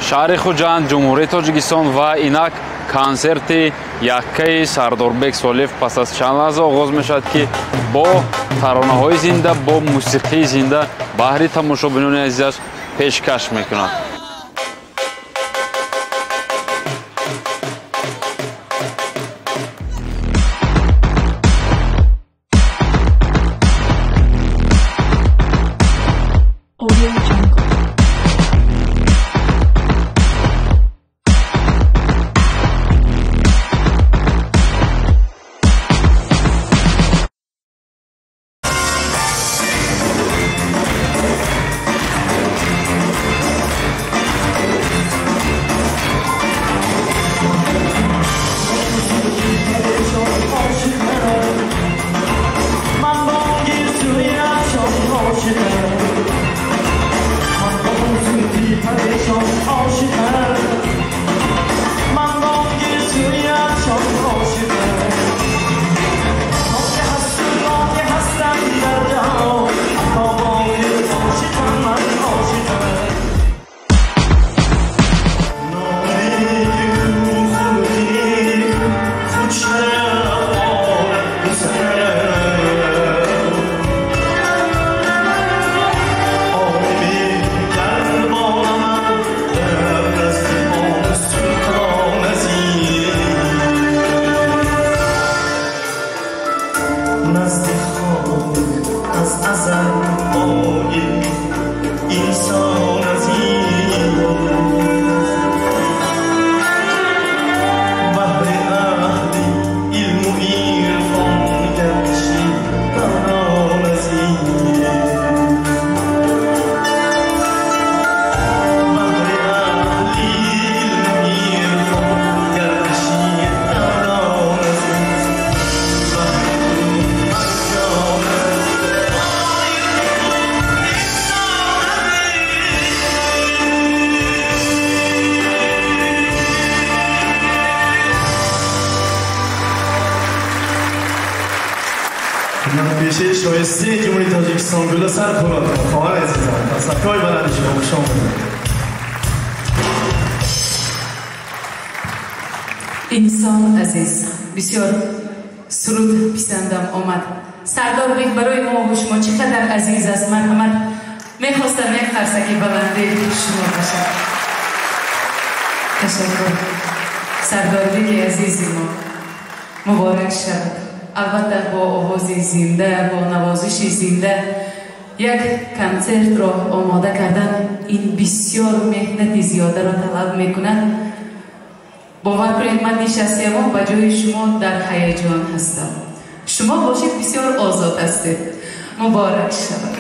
Шаҳри Хуҷанд, Ҷумҳурии Тоҷикистон ва инак консерти яккаи Сардорбек Солиев пас аз чанд лаҳза оғоз мешавад, ки бо таронаҳои зинда, бо мусиқии зинда баҳри тамошобинони азизаш пешкаш мекунад. شایسته جمهوری تاجیکستان گل سر پولاد خواهر عزیزم تسکای بلندی شما خوش آمدید. انسان عزیز بسیار سرود پسندم آمد. سردار بیگ برای ما و شما چقدر عزیز است. مرحمت میخواستم یک خرسکی بلندی شما باشد. تشکر سردار بیگ عزیز ما، مبارک شد. البته با آواز زنده، با نوازش زنده یک کنسرت را آماده کردن این بسیار مهنت زیاده را طلب میکند. باور کنید من نشستم و به جای شما در هیجان هستم. شما باشید بسیار آزاد هستید. مبارک شود.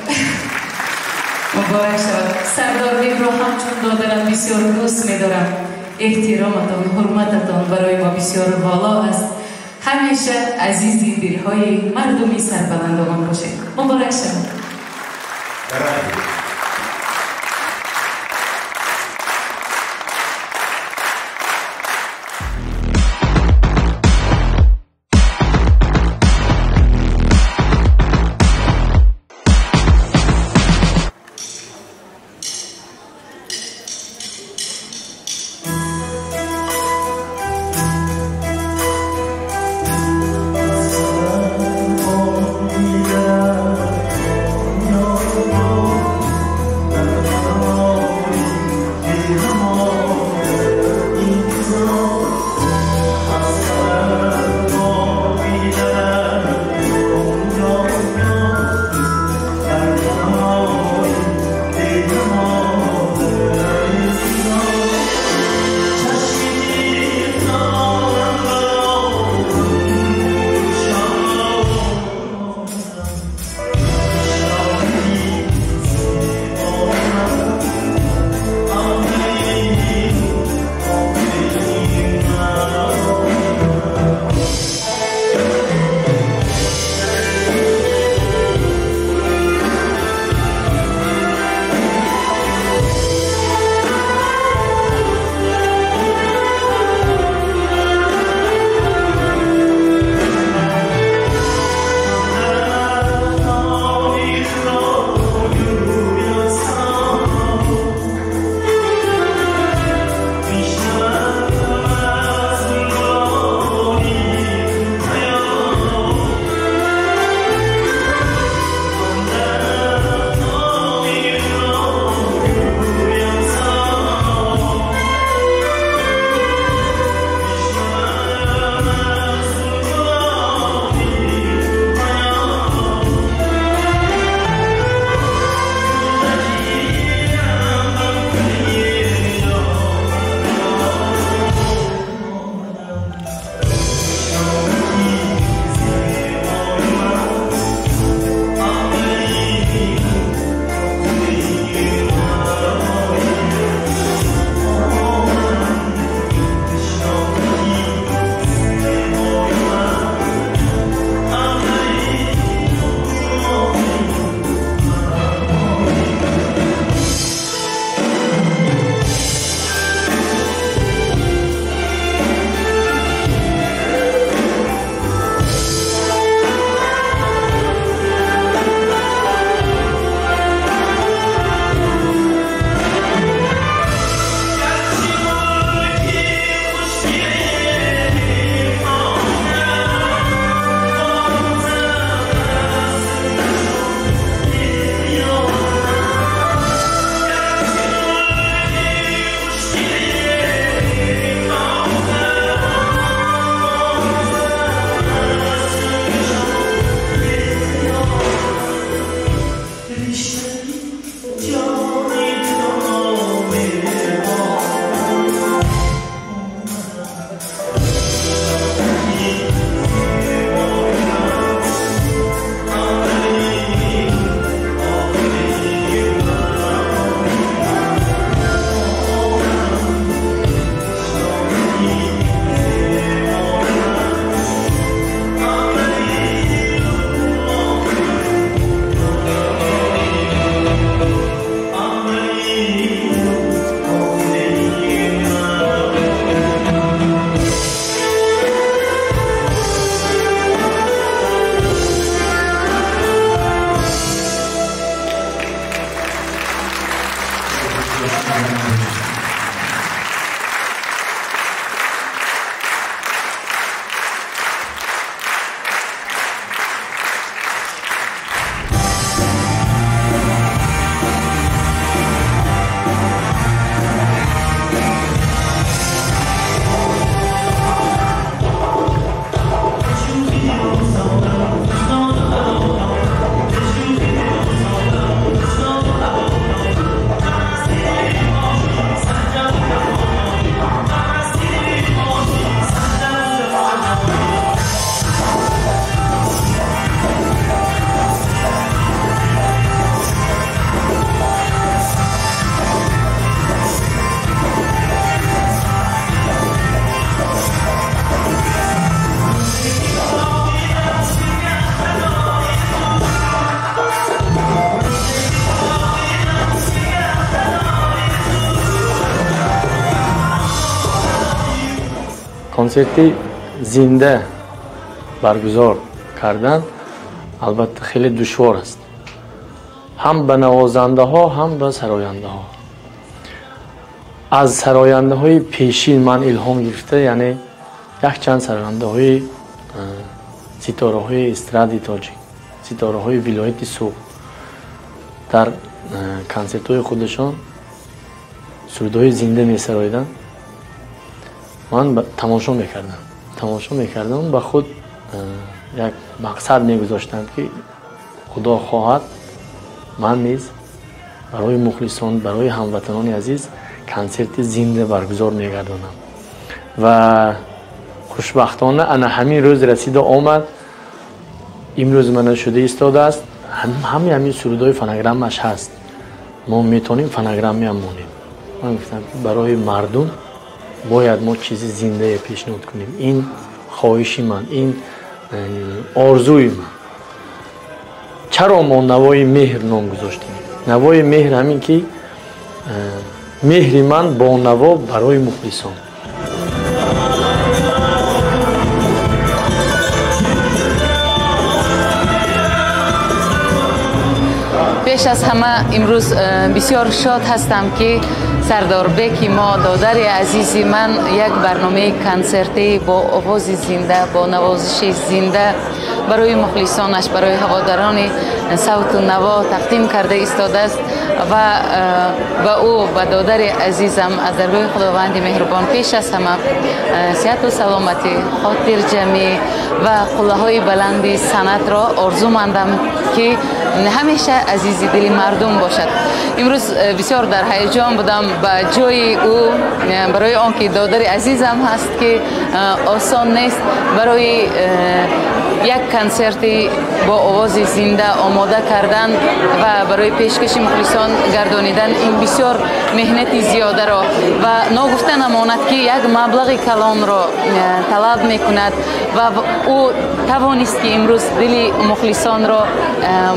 مبارک شود. سردار بیگ را همچون دادرم بسیار دوست میدارم. احترامتان، حرمتتان برای ما بسیار والا است. همیشه عزیزی دلهای مردمی سربلندمان باشید. مبارک شود. No. Консерти зинда баргузор кардан албатта хеле душвор аст, ҳам ба навозандаҳо, ҳам ба сарояндаҳо. Аз сарояндаҳои пешин ман илҳом гирифта, яъне якчанд сарояндаҳои ситораҳои эстради тоҷик, ситораҳои вилояти Суғд дар консертҳои худашон сурудҳои зинда месароиданд. Ман тамошо мекардам, ба худ як мақсад мегузоштам, ки худо хоҳад ман низ барои мухлисон, барои ҳамватанони азиз консерти зинда баргузор мегардонам. Ва хушбахтона ана ҳамин рӯз расида омад. Имрӯз мана шуда истодааст. Ҳамаи ҳамин сурудҳои фонограммаш ҳаст, мо метавонем фонограммаам монем. Ман гуфтам, ки барои мардум бояд мо чизи зиндае пешниҳод кунем. Ин хоҳиши ман, ин орзуи ман. Чаро мо Навои меҳр ном гузоштем? Навои меҳр ҳамин ки меҳри ман бо наво барои мухлисон. Пеш аз ҳама имрӯз бисёр шод ҳастам, ки Сардорбеки мо, додари азизи ман, як барномаи консертӣ бо овози зинда, бо навозиши зинда барои мухлисонаш, барои ҳаводарони савту наво тақдим карда истодааст. Ва ба ӯ, ба додари азизам, аз даргоҳи Худованди меҳрубон пеш аз ҳама сиҳату саломатӣ, хотирҷамӣ ва қуллаҳои баланди санъатро орзумандам, ки ҳамеша азизи дили мардум бошад. Имрӯз бисёр дар ҳаяҷон будам ба ҷои ӯ, барои он ки додари азизам ҳаст, ки осон нест барои як консерти бо овози зинда омода кардан ва барои пешкаши мухлисон гардонидан. Ин бисёр меҳнати зиёдаро ва ногуфта намонад, ки як маблағи калонро талаб мекунад. Ва ӯ тавонист, ки имрӯз дили мухлисонро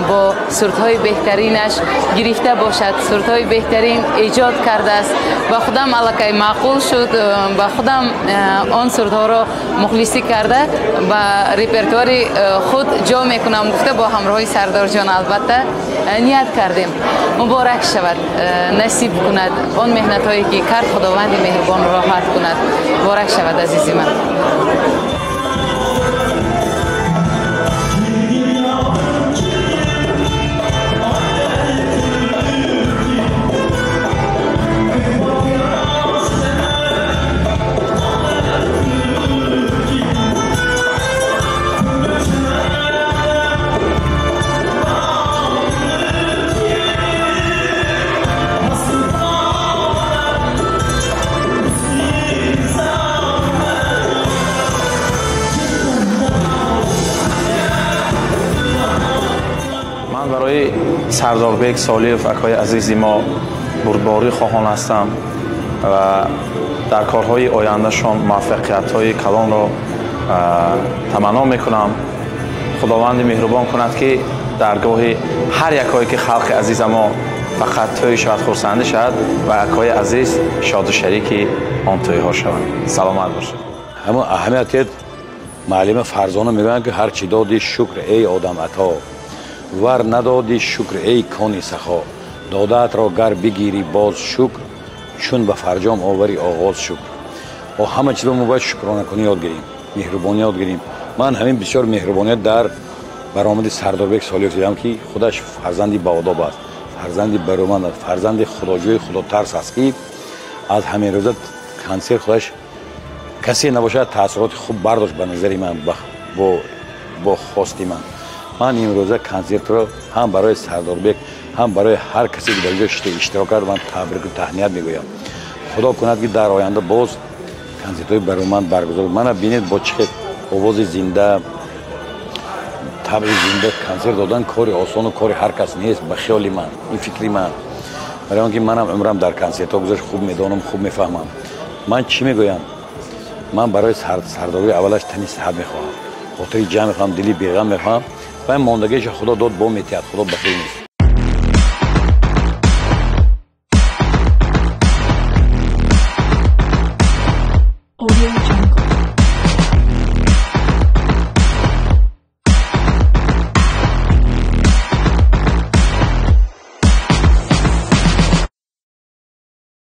бо сурудҳои беҳтаринаш гирифта бошад, сурудҳои беҳтарин эҷод кардааст. Ба худам аллакай маъқул шуд, ба худам он сурудҳоро мухлисӣ карда ба репертуари худ ҷо мекунам гуфта бо ҳамроҳи Сардорҷон албатта ният кардем. Муборак шавад, насиб кунад он меҳнатҳое ки кард, Худованди меҳрубон роҳат кунад. Муборак шавад, азизи ман. Сардорбек Солиев, акои азизи мо, бурдборӣ хоҳон ҳастам ва дар корҳои ояндашон муваффақиятҳои калонро таманно мекунам. Худованди меҳрубон кунад, ки даргоҳи ҳар якое ки халқи азиза мо фақат тӯй шавад, хурсандӣ шавад ва акои азиз шоду шарики он тӯйҳо шаванд. Саломат бошед. Ҳамон аҳамиятет муаллима Фарзона мегӯянд, ки ҳар чӣ додӣ шукр, эй одам ато, вар надодӣ шукр, эй кони сахо, додаатро гар бигирӣ боз шукр, чун ба фарҷом оварӣ оғоз шукр. О ҳама чизро мо бояд шукронакунӣ ёд гирем, меҳрубонӣ ёд гирем. Ман ҳамин бисёр меҳрубоният дар баромади Сардорбек Солиев дидам, ки худаш фарзанди баодоб аст, фарзанди бароманд аст, фарзанди худоҷӯи худотарс аст, ки аз ҳамин рӯза консерт худаш касе набошад таассуроти хуб бардошт ба назари ман, бо хости ман. Ман имрӯза консертро ҳам барои Сардорбек, ҳам барои ҳар касе ки дар инҷо иштирок кард, ман табрику таҳният мегӯям. Худо кунад, ки дар оянда боз консертҳои бароманд баргузор. Мана бинед, бо чӣ хел овози зинда, табъи зинда консерт додан кори осону кори ҳар кас нест, ба хиёли ман, ин фикри ман. Барои он ки манам умрам дар консертҳо гузашт, хуб медонам, хуб мефаҳмам. Ман чӣ мегӯям? Ман барои Сардорбек аввалаш тани сиҳат мехоҳам, хотири ҷамъ мехоҳам, дили беғам мехоҳам. Ва мондагиашо Худо дод, бо метиҳад, Худо бахил нест.